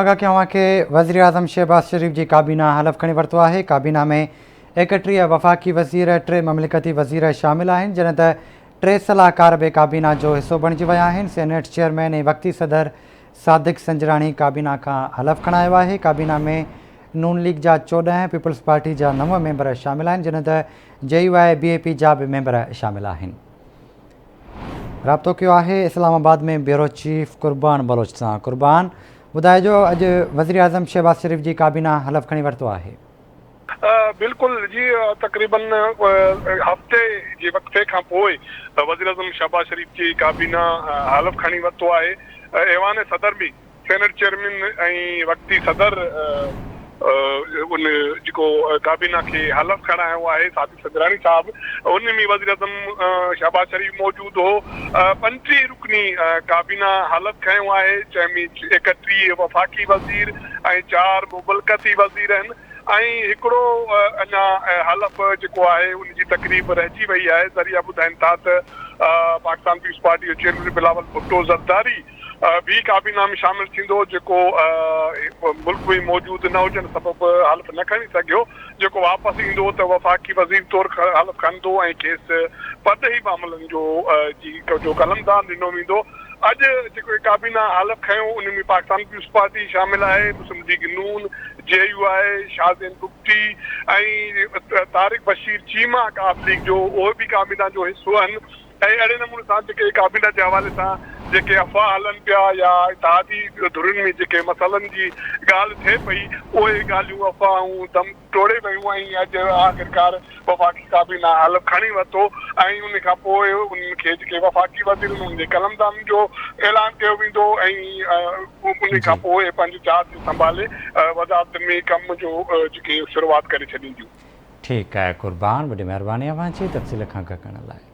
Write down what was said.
آگاهه ڪيان اوهان کي وزيراعظم شهباز شريف جي ڪابينا حلف کڻي ورتو آهي ڪابينا ۾ 31 وفاقي وزير ٽي مملڪتي وزير شامل آهن جڏهن ته ٽي صلاحڪار به ڪابينا جو حصو بڻجي ويا آهن سينيٽ چيئرمين ۽ وقتي صدر صادق سنجراڻي ڪابينا کان حلف کڻايو آهي ڪابينا ۾ نون ليگ جا 14 پيپلز پارٽي جا نو ميمبر شامل آهن جڏهن ته J U I B A P جا به ميمبر شامل آهن. رابطو ڪيو آهي اسلام آباد ۾ بيورو چيف قربان بلوچ سان قربان ٻڌائجو اڄ وزيراعظم شهباز شريف جي ڪابينا حلف کڻي ورتو آهي. بلڪل جي تقريبن هفتي جي وقفي کان پوء وزيراعظم شهباز شريف جي ڪابينا حلف کڻي ورتو آهي ايوان صدر ۾ سينيٽ چيئرمين ۽ وقتي صدر ان جيڪو ڪابينا کي حلف کڻايو آهي صادق سنجراڻي صاحب ان ۾ وزيراعظم شهباز شريف موجود هو 35 رڪني ڪابينا حلف کنيو آهي جنهن ۾ 31 وفاقي وزير ۽ چار مملڪتي وزير آهن ۽ هڪڙو اڃا حلف جيڪو آهي ان جي تقريب رهجي وئي آهي ذريعا ٻڌائين ٿا ته پاڪستان پيپلز پارٽي جو چيئرمين بلاول ڀٽو زرداري به ڪابينا ۾ شامل ٿيندو جيڪو ملڪ ۾ موجود نه هجڻ سبب حلف نه کڻي سگهيو جيڪو واپس ايندو ته وفاقي وزير طور حلف کڻندو ۽ کيس پرڏيهي معاملن جو جي جو قلمدان ڏنو ويندو اڄ جيڪو ڪابينا حلف کنيو ان ۾ پاڪستان پيپلز پارٽي شامل آهي مسلم ليگ نون جي يو آء شاهزين بگٽي ۽ طارق بشير چيما قاف ليگ جو اهي به ڪابينا جو حصو آهن ۽ اهڙي نموني سان جيڪي ڪابينا جي حوالي سان جيڪي افواهه هلن پيا يا اتحادي ڌرين ۾ جيڪي مسئلن جي ڳالهه ٿئي پئي اهي ڳالهيون افواهون دم ٽوڙي ويون ۽ اڄ آخرڪار وفاقي ڪابينا حلف کڻي ورتو ۽ ان کان پوء انهن کي جيڪي وفاقي وزير آهن انهن جي قلمدانن جو اعلان ڪيو ويندو ۽ ان کان پوء پنهنجي چارج سنڀالي وزارتن ۾ ڪم جو جيڪي شروعات ڪري ڇڏينديون. ٺيڪ آهي قربان وڏي مهرباني اوهان جي تفصيل کان آگاهه ڪرڻ لاء.